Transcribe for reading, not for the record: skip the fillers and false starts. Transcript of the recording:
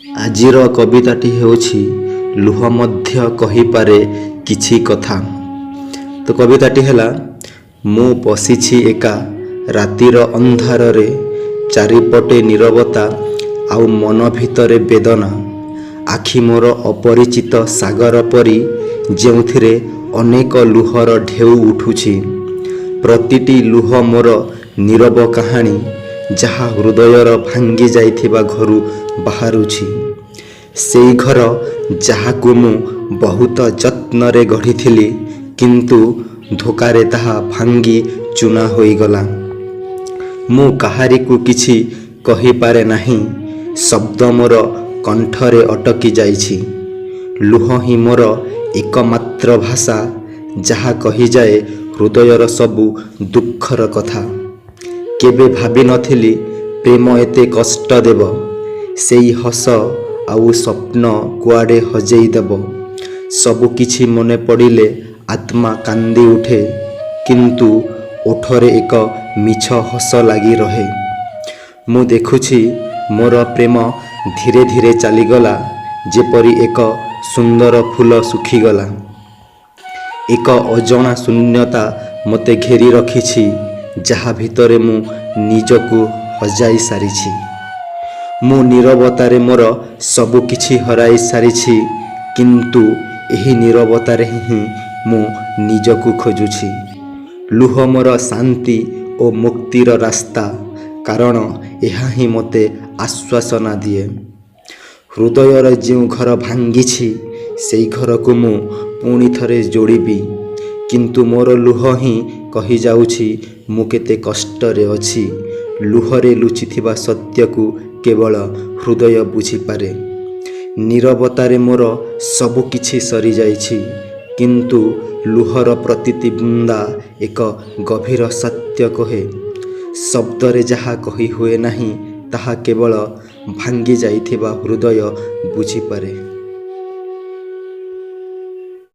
ଆଜିର କବିତାଟି ହେଉଛି ଲୁହ ମଧ୍ୟ କହିପାରେ କିଛି କଥା। ତ କବିତାଟି ହେଲା, ମୁଁ ବସିଛି ଏକା ରାତିର ଅନ୍ଧାରରେ, ଚାରିପଟେ ନୀରବତା ଆଉ ମନ ଭିତରେ ବେଦନା। ଆଖି ମୋର ଅପରିଚିତ ସାଗର ପରି, ଯେଉଁଥିରେ ଅନେକ ଲୁହର ଢେଉ ଉଠୁଛି। ପ୍ରତିଟି ଲୁହ ମୋର ନୀରବ କାହାଣୀ, ଯାହା ହୃଦୟର ଭାଙ୍ଗି ଯାଇଥିବା ଘରୁ ବାହାରୁଛି। ସେଇ ଘର ଯାହାକୁ ମୁଁ ବହୁତ ଯତ୍ନରେ ଗଢ଼ିଥିଲି, କିନ୍ତୁ ଧୋକାରେ ତାହା ଭାଙ୍ଗି ଚୂନା ହୋଇଗଲା। ମୁଁ କାହାରିକୁ କିଛି କହିପାରେ ନାହିଁ, ଶବ୍ଦ ମୋର କଣ୍ଠରେ ଅଟକି ଯାଇଛି। ଲୁହ ହିଁ ମୋର ଏକମାତ୍ର ଭାଷା, ଯାହା କହିଯାଏ ହୃଦୟର ସବୁ ଦୁଃଖର କଥା। କେବେ ଭାବିନଥିଲି ପ୍ରେମ ଏତେ କଷ୍ଟ ଦେବ, ସେଇ ହସ ଆଉ ସ୍ୱପ୍ନ କୁଆଡ଼େ ହଜେଇ ଦେବ। ସବୁ କିଛି ମନେ ପଡ଼ିଲେ ଆତ୍ମା କାନ୍ଦି ଉଠେ, କିନ୍ତୁ ଓଠରେ ଏକ ମିଛ ହସ ଲାଗି ରହେ। ମୁଁ ଦେଖୁଛି ମୋର ପ୍ରେମ ଧୀରେ ଧୀରେ ଚାଲିଗଲା, ଯେପରି ଏକ ସୁନ୍ଦର ଫୁଲ ଶୁଖିଗଲା। ଏକ ଅଜଣା ଶୂନ୍ୟତା ମୋତେ ଘେରି ରଖିଛି, ଯାହା ଭିତରେ ମୁଁ ନିଜକୁ ହଜାଇ ସାରିଛି। ମୁଁ ନୀରବତାରେ ମୋର ସବୁ କିଛି ହରାଇ ସାରିଛି, କିନ୍ତୁ ଏହି ନୀରବତାରେ ହିଁ ମୁଁ ନିଜକୁ ଖୋଜୁଛି। ଲୁହ ମୋର ଶାନ୍ତି ଓ ମୁକ୍ତିର ରାସ୍ତା, କାରଣ ଏହା ହିଁ ମୋତେ ଆଶ୍ୱାସନା ଦିଏ। ହୃଦୟର ଯେଉଁ ଘର ଭାଙ୍ଗିଛି, ସେଇ ଘରକୁ ମୁଁ ପୁଣି ଥରେ ଯୋଡ଼ିବି, କିନ୍ତୁ ମୋର ଲୁହ ହିଁ କହିଯାଉଛି ମୁଁ କେତେ କଷ୍ଟରେ ଅଛି। ଲୁହରେ ଲୁଚିଥିବା ସତ୍ୟକୁ କେବଳ ହୃଦୟ ବୁଝିପାରେ। ନୀରବତାରେ ମୋର ସବୁ କିଛି ସରିଯାଇଛି, କିନ୍ତୁ ଲୁହର ପ୍ରତିଟି ବୁନ୍ଦା ଏକ ଗଭୀର ସତ୍ୟ କହେ। ଶବ୍ଦରେ ଯାହା କହି ହୁଏ ନାହିଁ, ତାହା କେବଳ ଭାଙ୍ଗି ଯାଇଥିବା ହୃଦୟ ବୁଝିପାରେ।